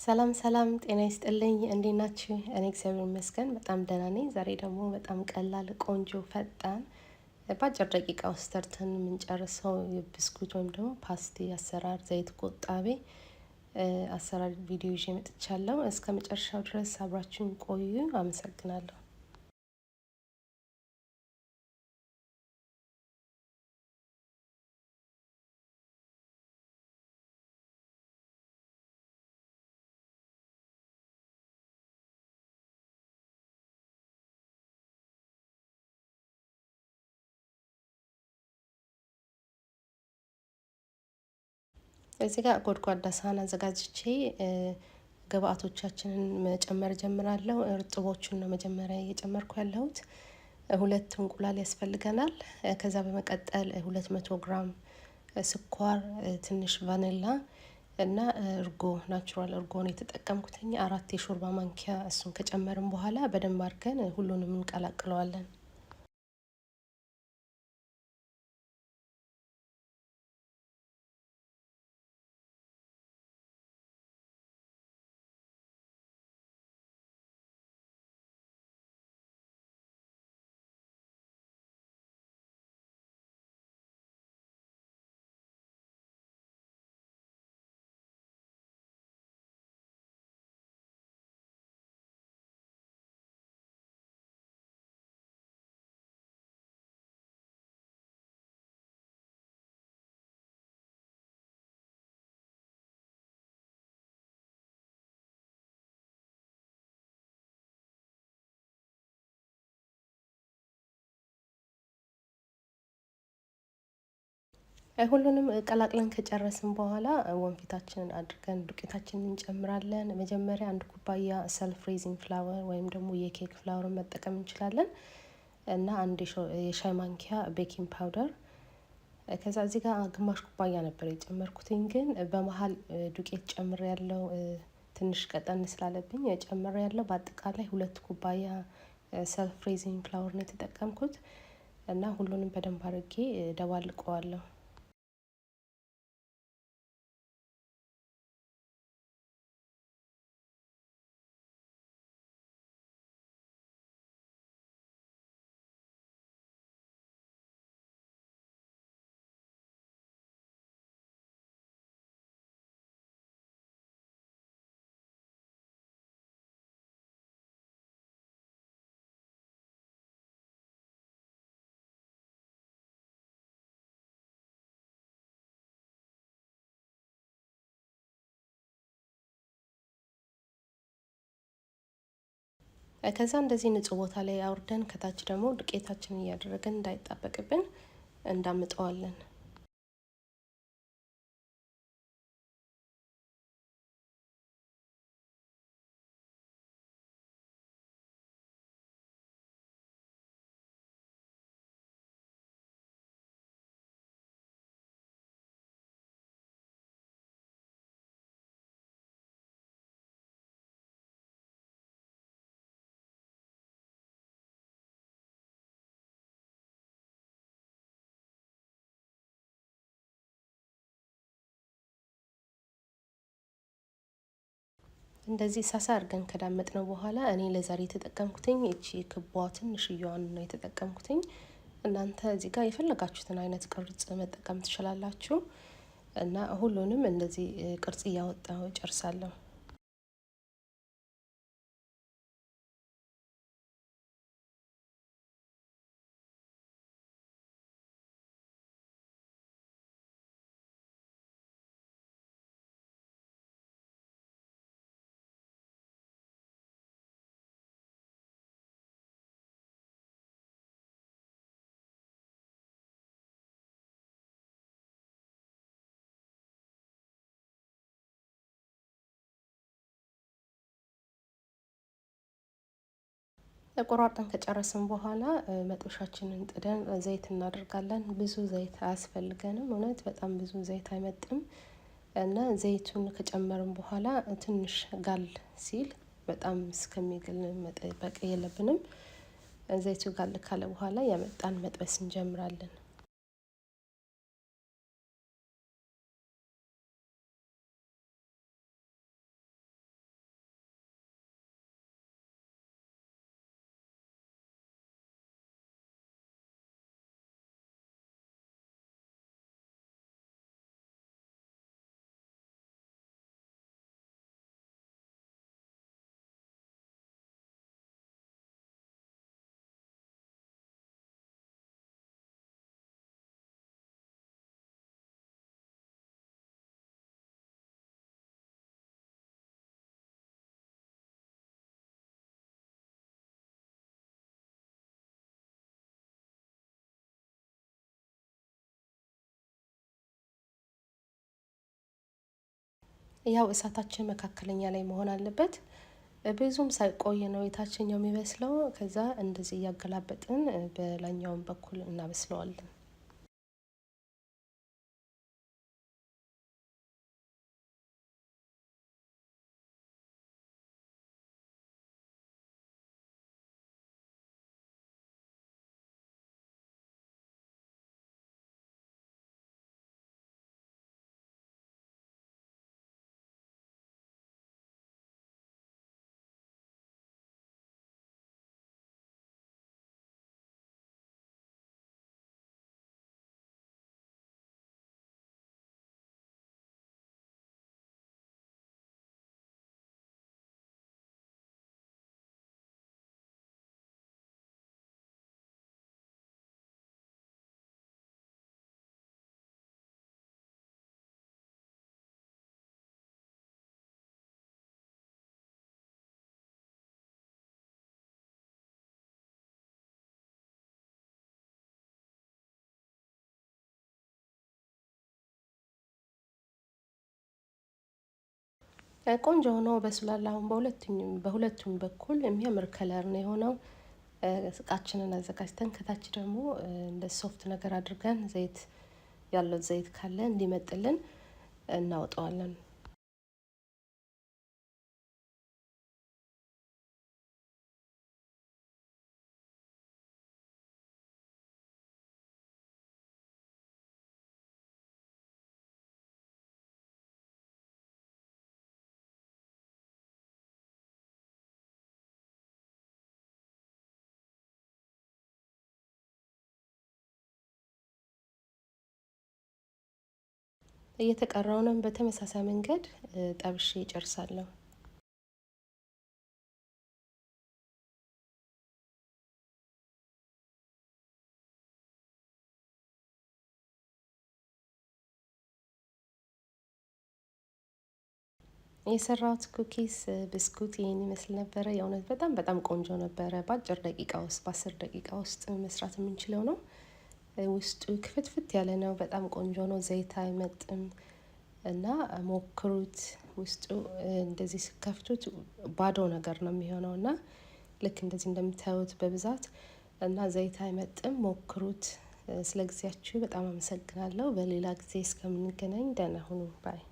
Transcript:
ሰላም ሰላም፣ ጤና ይስጥልኝ። እንዴት ናችሁ? እኔ እግዚአብሔር ይመስገን በጣም ደህና ነኝ። ዛሬ ደግሞ በጣም ቀላል፣ ቆንጆ፣ ፈጣን በአጭር ደቂቃ ውስጥ ሰርተን የምንጨርሰው የብስኩት ወይም ደግሞ ፓስቲ አሰራር ዘይት ቆጣቢ አሰራር ቪዲዮ ይዤ መጥቻለሁ። እስከ መጨረሻው ድረስ አብራችሁን ቆዩ። አመሰግናለሁ። እዚህ ጋር ጎድጓዳ ሳህን አዘጋጅቼ ግብአቶቻችንን መጨመር ጀምራለሁ። እርጥቦቹን ነው መጀመሪያ እየጨመርኩ ያለሁት። 2 እንቁላል ያስፈልገናል። ከዛ በመቀጠል 200 ግራም ስኳር፣ ትንሽ ቫኒላ እና እርጎ፣ natural እርጎ ነው የተጠቀምኩትኝ፣ 4 የሾርባ ማንኪያ። እሱን ከጨመርን በኋላ በደንብ አድርገን ሁሉንም እንቀላቅለዋለን። ሁሉንም ቀላቅለን ከጨረስን በኋላ ወንፊታችንን አድርገን ዱቄታችንን እንጨምራለን። መጀመሪያ 1 ኩባያ self raising flour ወይም ደግሞ የኬክ flour ን መጠቀም እንችላለን እና 1 የሻይ ማንኪያ baking powder። ከዛ እዚህ ጋር ግማሽ ኩባያ ነበር የጨመርኩትኝ፣ ግን በመሀል ዱቄት ጨምሬያለሁ፣ ትንሽ ቀጠን ስላለብኝ ጨምሬያለሁ። በአጠቃላይ 2 ኩባያ self raising flour ነው የተጠቀምኩት እና ሁሉንም በደንብ አድርጌ ደባልቀዋለሁ። ከዛ እንደዚህ ንጹህ ቦታ ላይ አውርደን ከታች ደግሞ ዱቄታችንን እያደረግን እንዳይጣበቅብን እንዳምጠዋለን። እንደዚህ ሳሳ አድርገን ከዳመጥነው በኋላ እኔ ለዛሬ የተጠቀምኩትኝ እቺ ክቧ ትንሽዬዋን ነው የተጠቀምኩትኝ። እናንተ እዚህ ጋር የፈለጋችሁትን አይነት ቅርጽ መጠቀም ትችላላችሁ። እና ሁሉንም እንደዚህ ቅርጽ እያወጣሁ እጨርሳለሁ። ቆራርጠን ከጨረስን በኋላ መጥበሻችንን ጥደን ዘይት እናደርጋለን። ብዙ ዘይት አያስፈልገንም፣ እውነት በጣም ብዙ ዘይት አይመጥም። እና ዘይቱን ከጨመርን በኋላ ትንሽ ጋል ሲል፣ በጣም እስከሚግል መጠበቅ የለብንም። ዘይቱ ጋል ካለ በኋላ ያመጣን መጥበስ እንጀምራለን። ያው እሳታችን መካከለኛ ላይ መሆን አለበት። ብዙም ሳይቆይ ነው የታችኛው የሚበስለው። ከዛ እንደዚህ እያገላበጥን በላይኛውም በኩል እናበስለዋለን። ቆንጆ ሆኖ በስሏል። አሁን በሁለቱም በኩል የሚያምር color ነው የሆነው። እቃችንን አዘጋጅተን ከታች ደግሞ እንደ soft ነገር አድርገን ዘይት ያለው ዘይት ካለ እንዲመጥልን እናወጣዋለን። እየተቀረውንም በተመሳሳይ መንገድ ጠብሼ እጨርሳለሁ። የሰራሁት cookies ብስኩት ይህን ይመስል ነበረ። የእውነት በጣም በጣም ቆንጆ ነበረ። በአጭር ደቂቃ ውስጥ፣ በ10 ደቂቃ ውስጥ መስራት የምንችለው ነው። ውስጡ ክፍትፍት ያለ ነው። በጣም ቆንጆ ነው። ዘይት አይመጥም እና ሞክሩት። ውስጡ እንደዚህ ስከፍቱት ባዶ ነገር ነው የሚሆነው እና ልክ እንደዚህ እንደምታዩት በብዛት እና ዘይት አይመጥም። ሞክሩት። ስለ ጊዜያችሁ በጣም አመሰግናለሁ። በሌላ ጊዜ እስከምንገናኝ ደህና ሁኑ። Bye።